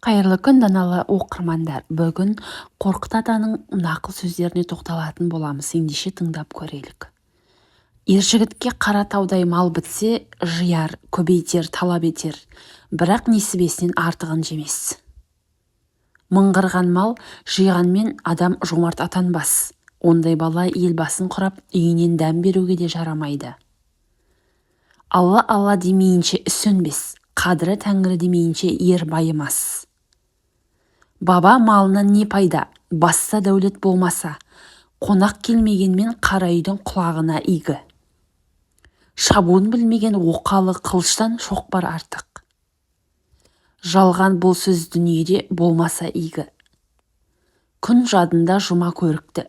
Қайырлы күн, даналы оқырмандар! Бүгін Қорқыт атаның нақыл сөздеріне тоқталатын боламыз. Ендеше тыңдап көрелік. Ер жігітке қара таудай мал бітсе, жияр, көбейтер, талап етер, бірақ несібесінен артығын жемес. Мыңғырған мал жиғанмен адам жомарт атанбас. Ондай бала ел басын құрап, үйінен дәм беруге де жарамайды. Алла, Алла демейінше іс өнбес, қадірі тәңірі демейінше ер байымас. Баба малынан не пайда, басса дәулет болмаса, қонақ келмегенмен қара үйдің құлағына игі. Шабуын білмеген оқалы қылыштан шоқпар артық. Жалған бұл сөз дүниеде болмаса игі. Күн жадында жұма көрікті.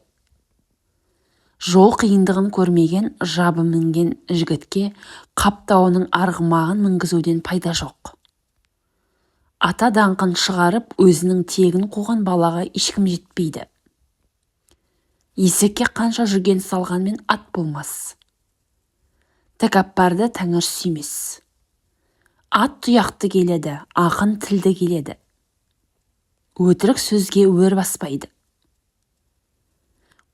Жол қиындығын көрмеген жабы мінген жігітке Қап тауының арғымағын мінгізуден пайда жоқ. Ата даңқын шығарып, өзінің тегін қуған балаға ешкім жетпейді. Есекке қанша жүген салғанмен ат болмас. Тәкаппарды тәңір сүймес. Ат тұяқты келеді, ақын тілді келеді. Өтірік сөзге өр баспайды.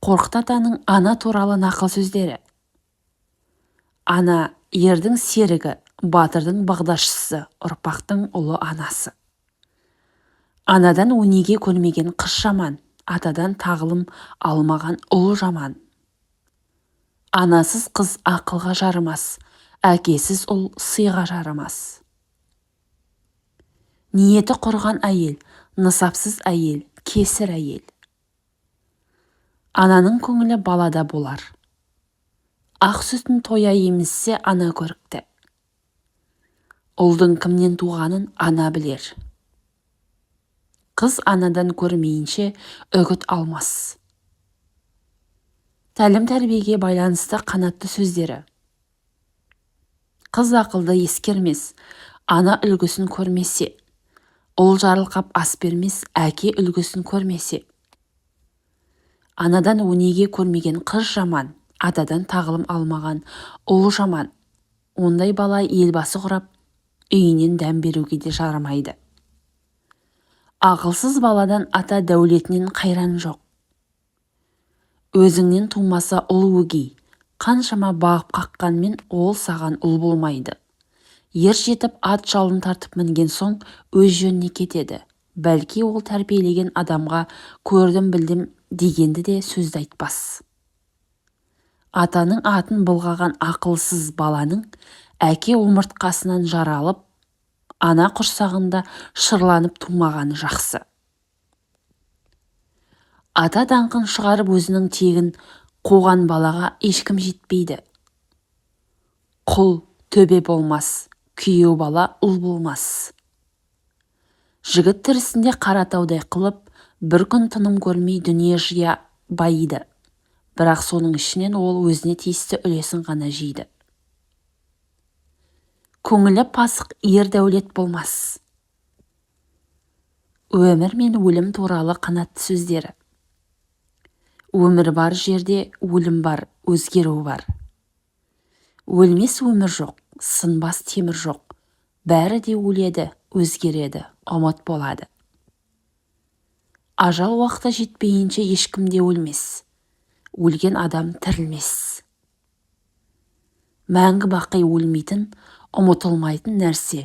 Қорқыт атаның ана туралы нақыл сөздері. Ана – ердің серігі, батырдың бағдашысы, ұрпақтың ұлы анасы. Анадан өнеге көрмеген қыз жаман, атадан тағылым алмаған ұл жаман. Анасыз қыз ақылға жарымас, әкесіз ұл сыйға жарымас. Ниеті құрған әйел, нысапсыз әйел, кесір әйел. Ананың көңілі балада болар. Ақ сүтін тоя емізсе, ана көрікті. Ұлдың кімнен туғанын ана білер. Қыз анадан көрмейінше үгіт алмас. Тәлім-тәрбиеге байланысты қанатты сөздері. Қыз ақылды ескермес, ана үлгісін көрмесе. Ұл жарылқап ас бермес, әке үлгісін көрмесе. Анадан өнеге көрмеген қыз жаман, атадан тағылым алмаған ұл жаман. Ондай бала ел басы құрап, үйінен дәм беруге де жарамайды. Ақылсыз баладан ата дәулетінен қайран жоқ. Өзіңнен тумаса ұл өгей, қаншама бағып қаққанмен ол саған ұл болмайды. Ер жетіп ат жалын тартып мінген соң өз жөніне кетеді. Бәлки ол тәрбиелеген адамға көрдім білдім дегенді де сөзді айтпас. Атаның атын былғаған ақылсыз баланың әке омыртқасынан жаралып, ана құрсағында шырланып тумағаны жақсы. Ата даңқын шығарып, өзінің тегін қуған балаға ешкім жетпейді. Құл төбе болмас, күйеу бала ұл болмас. Жігіт тірісінде қара таудай қылып, бір күн тыным көрмей дүние жия байиды. Бірақ соның ішінен ол өзіне тиісті үлесін ғана жейді. Көңілі пасық ер дәулет болмас. Өмір мен өлім туралы қанатты сөздері. Өмір бар жерде өлім бар, өзгеру бар. Өлмес өмір жоқ, сынбас темір жоқ. Бәрі де өледі, өзгереді, ұмыт болады. Ажал уақыты жетпейінше ешкім де өлмес. Өлген адам тірілмес. Мәңгі бақи өлмейтін, ұмытылмайтын нәрсе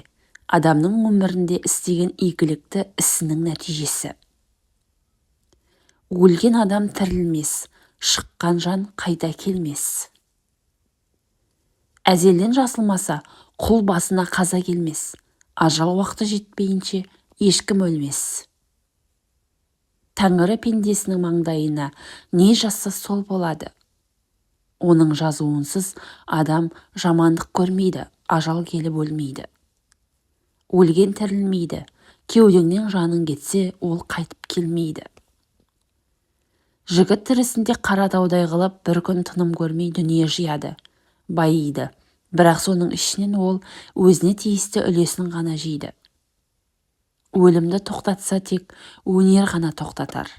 адамның өмірінде істеген игілікті ісінің нәтижесі. Өлген адам тірілмес, шыққан жан қайта келмес. Әзелден жазылмаса, құл басына қаза келмес. Ажал уақыты жетпейінше ешкім өлмес. Тәңірі пендесінің маңдайына не жазса сол болады. Оның жазуынсыз адам жамандық көрмейді, ажал келіп өлмейді. Өлген тірілмейді, кеудеңнен жаның кетсе, ол қайтып келмейді. Жігіт тірісінде қара таудай қылып, бір күн тыным көрмей дүние жияды, байиды. Бірақ соның ішінен ол өзіне тиісті үлесін ғана жейді. Өлімді тоқтатса тек өнер ғана тоқтатар.